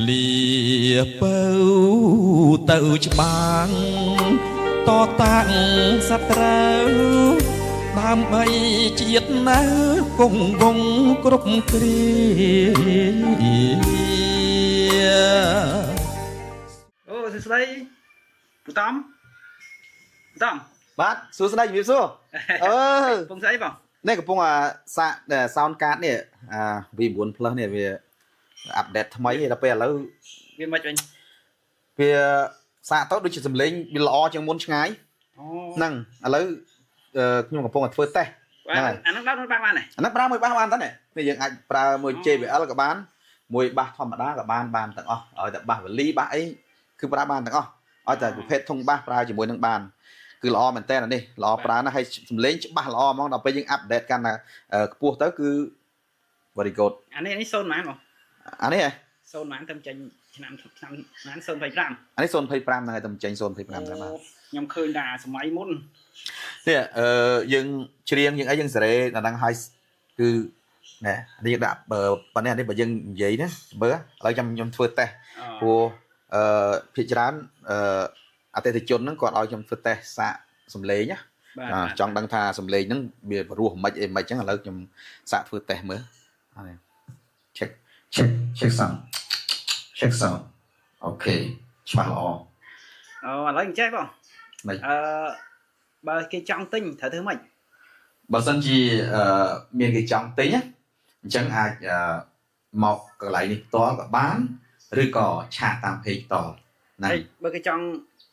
លាពៅទៅច្បាងតតាំងសត្រូវដើម្បីជាតិនៅគង់វង្សគ្រប់គ្រា អូសួស្តីពូតំពូតំ បាទសួស្តីជំរាបសួរអឺ ពងស្អីបង នេះកំពុងអាសាក sound card នេះអា V9 Plus នេះវា update ថ្មីឯដល់ពេលឥឡូវ វាមិនវិញ វាសាកទៅដូចជាសំឡេងវាល្អជាងមុនឆ្ងាយ អូ ហ្នឹងឥឡូវខ្ញុំកំពុងតែធ្វើតេស្ត អាហ្នឹងដោតបាសបានទេ អាហ្នឹងប្រើមួយ bass បានតើនេះយើងអាចប្រើមួយ JBL ក៏បានមួយ bass ធម្មតាក៏បានបានទាំងអស់ឲ្យតែ bass វលី bass អីគឺប្រើបានទាំងអស់ឲ្យតែប្រភេទធុង bass ប្រើជាមួយនឹងបានគឺល្អមែនតើអានេះល្អប្រើណាស់ហើយសំឡេងច្បាស់ល្អហ្មងដល់ពេលយើង update កាន់តែខ្ពស់ទៅគឺ very good អានេះនេះ0ប៉ុន្មានបង អានេះហ៎ 0ប៉ុន្មានទៅចេញឆ្នាំឆ្នាំប៉ុន្មាន025 អានេះ025ហ្នឹងហើយតែចេញ025តែបាទ ខ្ញុំឃើញថាសម័យមុន នេះអឺយើងច្រៀងយើងអីយើងសេរីដល់ហ្នឹងហើយគឺណែនេះយើងដាក់ប៉ុណ្ណេះនេះបើយើងនិយាយណាមើលឥឡូវខ្ញុំធ្វើតេស្តព្រោះអឺភាគច្រើនអឺអតិថិជនហ្នឹងគាត់ឲ្យខ្ញុំធ្វើតេស្តសាកសំឡេងណា បាទ ចង់ដឹងថាសំឡេងហ្នឹងវាព្រោះមិនអីមិនអញ្ចឹងឥឡូវខ្ញុំសាកធ្វើតេស្តមើលនេះ check check check sound check sound OK ច្បាស់ល្អ អូឥឡូវអញ្ចេះបង ម៉េច អឺបើគេចង់ទិញត្រូវធ្វើម៉េច បើសិនជាអឺមានគេចង់ទិញណាអញ្ចឹងអាចអឺមកកន្លែងនេះផ្ទាល់ក៏បានឬក៏ chat តាម page ផ្ទាល់ណា ហើយបើគេចង់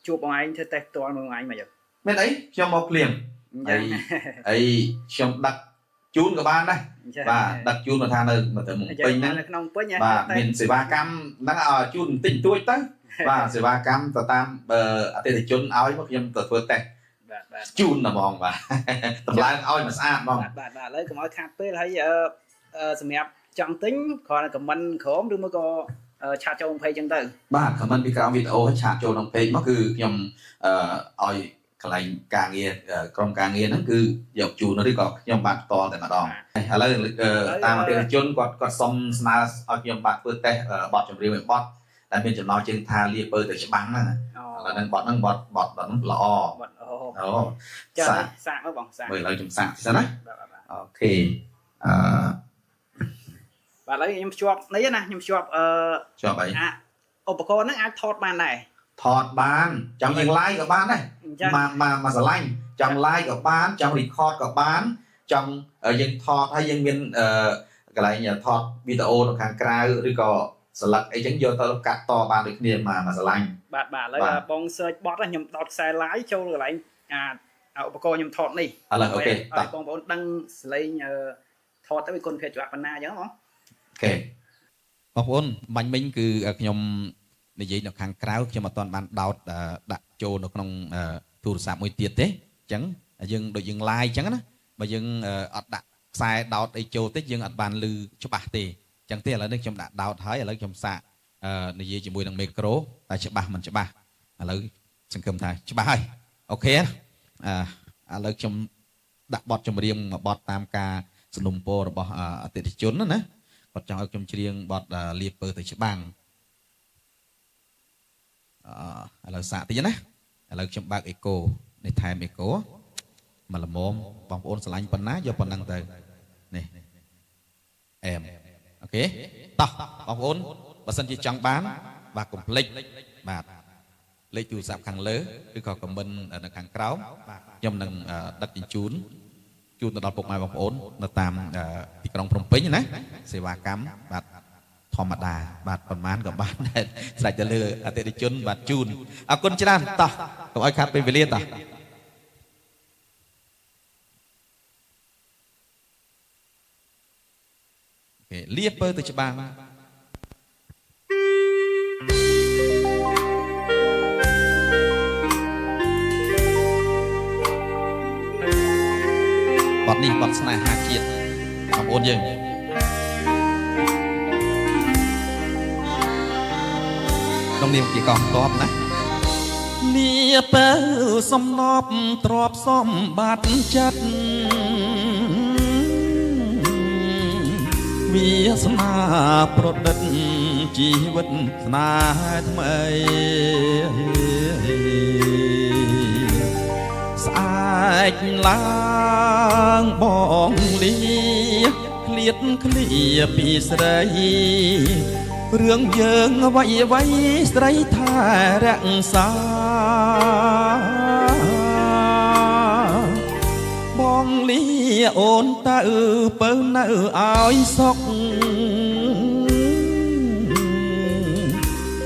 ជួបបងឯងធ្វើតេស្តផ្ទាល់មើលបងឯងមក មានអីខ្ញុំមកភ្លាម អញ្ចឹង អីខ្ញុំដឹកជូនក៏បានដែរបាទដឹកជូនមកថានៅមកទៅមុខពេញហ្នឹង នៅក្នុងពេញ បាទមានសេវាកម្មហ្នឹងឲ្យជូនបន្តិចបន្តួចទៅបាទសេវាកម្មទៅតាមអតិថិជនឲ្យមកខ្ញុំទៅធ្វើតេស្ត បាទបាទ ជូនតែហ្មងបាទតម្លើងឲ្យមកស្អាតហ្មង បាទបាទបាទឥឡូវកុំឲ្យខាតពេលហើយអឺសម្រាប់ចង់ទិញគ្រាន់តែ comment ក្រោមឬមួយក៏ chat ចូល page ចឹងទៅ បាទ comment ពីក្រោមវីដេអូហើយ chat ចូលក្នុង page មកគឺខ្ញុំអឺឲ្យកន្លែងការងារក្រុមការងារហ្នឹងគឺយកជូនឬក៏ខ្ញុំបាទផ្ទាល់តែម្ដងឥឡូវតាមអតិថិជនគាត់គាត់សុំស្នើឲ្យខ្ញុំបាទធ្វើតេស្តបទចម្រៀងមួយបទដែលមានចំណងជើងថាលាពើទៅច្បាំងហ្នឹងឥឡូវហ្នឹងបទហ្នឹងបទបទហ្នឹងល្អ បទអូ អូ ចាសាកមើលបងសាក មើលឥឡូវខ្ញុំសាកសិនណា បាទ OK អឺ បាទឥឡូវខ្ញុំភ្ជាប់នេះណាខ្ញុំភ្ជាប់អឺ ជាប់អី អាឧបករណ៍ហ្នឹងអាចថតបានដែរ ថតបានចង់យើង live ក៏បានដែរមកមកមកស្រឡាញ់ចង់ live ក៏បានចង់ record ក៏បានចង់យើងថតហើយយើងមានកន្លែងថតវីដេអូនៅខាងក្រៅឬក៏ស្លឹកអីចឹងយកទៅកាត់តបានដូចគ្នាមកមកស្រឡាញ់ បាទបាទឥឡូវបង search បទខ្ញុំដោតខ្សែ live ចូលកន្លែងអាឧបករណ៍ខ្ញុំថតនេះ ឥឡូវ OK តោះបងប្អូនដឹងសលេងថតទៅវាគុណភាពច្បាស់ប៉ុណ្ណាអញ្ចឹងបង OK បងប្អូនបាញ់មិញគឺខ្ញុំនិយាយនៅខាងក្រៅខ្ញុំអត់ទាន់បានដោតដាក់ចូលនៅក្នុងទូរស័ព្ទមួយទៀតទេអញ្ចឹងយើងដូចយើង live អញ្ចឹងណាបើយើងអត់ដាក់ខ្សែដោតអីចូលទេយើងអត់បានឮច្បាស់ទេអញ្ចឹងទេឥឡូវនេះខ្ញុំដាក់ដោតហើយឥឡូវខ្ញុំសាកនិយាយជាមួយនឹងមីក្រូតែច្បាស់មិនច្បាស់ឥឡូវសង្ឃឹមថាច្បាស់ហើយ OK អឺឥឡូវខ្ញុំដាក់បទចម្រៀងមួយបទតាមការសំណូមពររបស់អតិថិជនណាគាត់ចង់ឲ្យខ្ញុំច្រៀងបទលាពើទៅច្បាំងអឺឥឡូវសាកតិចណាឥឡូវខ្ញុំបើកអេកូនេះថែមអេកូមកល្មមបងប្អូនស្រឡាញ់ប៉ុណ្ណាយកប៉ុណ្ណឹងទៅនេះអែម OK តោះបងប្អូនបើសិនជាចង់បានបាទកុំភ្លេចបាទលេខទូរស័ព្ទខាងលើឬក៏ comment នៅខាងក្រោមខ្ញុំនឹងដឹកជញ្ជូនជូនទៅដល់ពុកម៉ែបងប្អូននៅតាមទីក្រុងភ្នំពេញណាសេវាកម្មបាទធម្មតាបាទប៉ុន្មានក៏បានដែរស្រេចទៅលើអតិថិជនបាទជូនអរគុណច្រើនតោះកុំឲ្យខាត់ពេលវេលាតោះ OK លាពើទៅច្បាំងបទនេះបទស្នេហាជាតិបងប្អូនយើងក្នុងនាមជាកងទ័ពណាលាពើសំណប់ទ្របសម្បត្តិចិត្តវាស្នាប្រឌិត ជីវិតស្នេហ៍ថ្មីស្អែកឡើងបងលាឃ្លាតឃ្លាពីស្រីរឿងយើងអ្វីអ្វីស្រីថែរក្សាបងលាអូនទៅពៅនៅឲ្យសុខ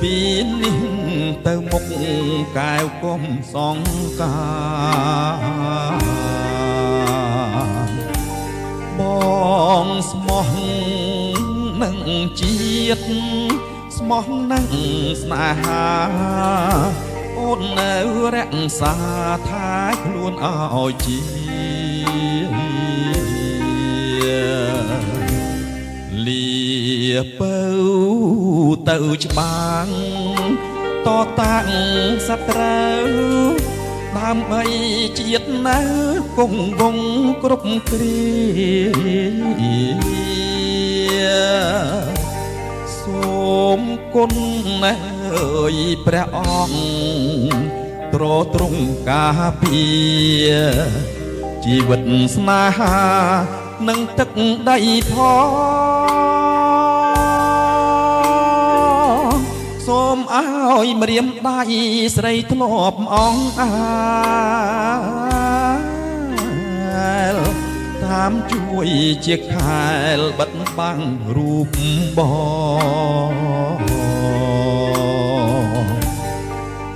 ពីនេះទៅមុខកែវគុំសងកាបងស្មោះនឹងជាតិស្មោះនឹងស្នេហាអូននៅរក្សាថែខ្លួនឲ្យជាលាពៅទៅច្បាំងតតាំងសត្រូវដើម្បីជាតិនៅគង់វង្សគ្រប់គ្រាសូមគុណណែអើយព្រះអង្គទ្រទ្រង់ការពារជីវិតស្នេហានិងទឹកដីផងសូមឲ្យម្រាមដៃស្រីធ្លាប់អងអាលតាមជួយជាខែលបិទបាំងរូបបង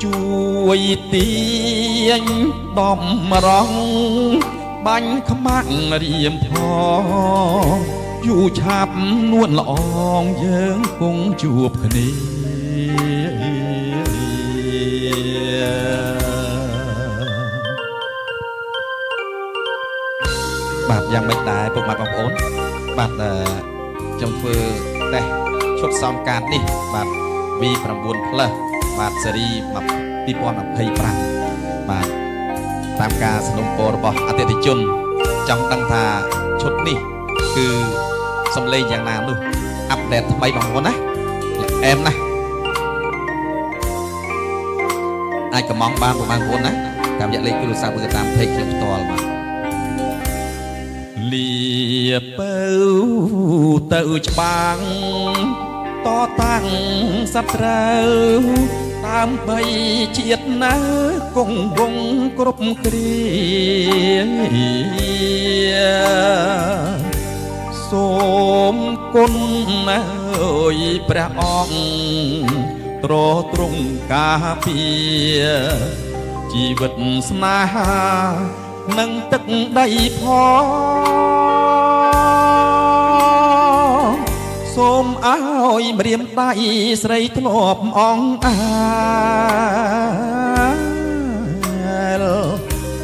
ជួយទាញដំរងបាញ់ខ្មាំងរៀមផងយូរឆាប់នួនល្អងយើងគង់ជួបគ្នាបាទយ៉ាងម៉េចដែរពុកម៉ែបងប្អូនបាទខ្ញុំធ្វើតេស្តឈុតសំកាតនេះបាទ V9 Plus បាទស៊េរី2025បាទតាមការសំណូមពររបស់អតិថិជនចង់ដឹងថាឈុតនេះគឺសំឡេងយ៉ាងណានោះអាប់ដេតថ្មីបងប្អូនណាអែមណាស់អាចកំងបានបងប្អូនណាតាមរយៈលេខទូរស័ព្ទឬតាម page ខ្ញុំផ្ទាល់បាទលាពៅទៅច្បាំងតតាំងសត្រូវដើម្បីជាតិនៅគង់វង្សគ្រប់គ្រាសូមគុណអើយព្រះអង្គទ្រទ្រង់ការពារជីវិតស្នេហានិងទឹកដីផងសូមឲ្យម្រាមដៃស្រីធ្លាប់អងអាល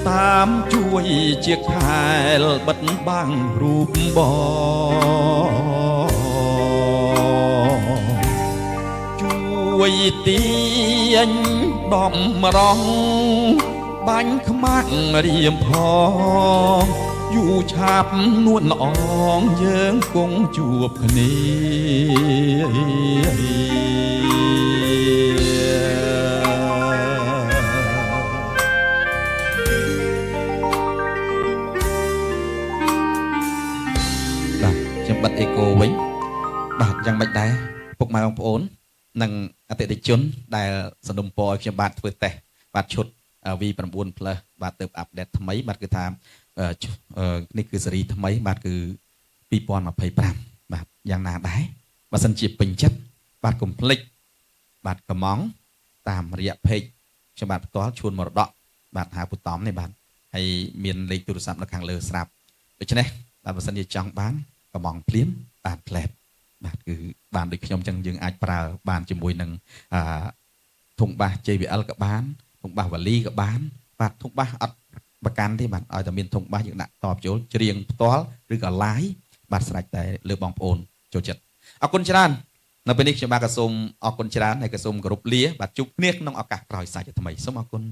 តាមជួយជាខែលបិទបាំងរូបបងជួយទាញដំរងបាញ់ខ្មាំងរៀមផងយូរឆាប់នួនល្អងយើងគង់ជួបគ្នាបាទខ្ញុំបិទអេកូវិញបាទយ៉ាងម៉េចដែរពុកម៉ែបងប្អូននិងអតិថិជនដែលសំណូមពរឲ្យខ្ញុំបាទធ្វើតេស្តបាទឈុត V9 Plus បាទទៅអាប់ដេតថ្មីបាទគឺថានេះគឺស៊េរីថ្មីបាទគឺ2025បាទយ៉ាងណាដែរបើសិនជាពេញចិត្តបាទកុំភ្លេចបាទកំងតាមរយៈ page ខ្ញុំបាទផ្ទាល់ឈួនមរតកបាទហៅពុតំនេះបាទហើយមានលេខទូរស័ព្ទនៅខាងលើស្រាប់ដូច្នេះបាទបើសិនជាចង់បានកំងភ្លាមបាទផ្លែតបាទគឺបានដូចខ្ញុំចឹងយើងអាចប្រើបានជាមួយនឹងធុងបាស JBL ក៏បានធុងបាសវ៉ាលីក៏បានបាទធុងបាសអត់ប្រកាន់ទេបាទឲ្យតែមានធុងបាសយើងដាក់តបចូលច្រៀងផ្ទាល់ឬក៏ live បាទស្រេចតែលើបងប្អូនចូលចិត្តអរគុណច្រើននៅពេលនេះខ្ញុំបាទក៏សូមអរគុណច្រើនហើយក៏សូមគោរពលាបាទជួបគ្នាក្នុងឱកាសក្រោយសាជាថ្មីសូមអរគុណ។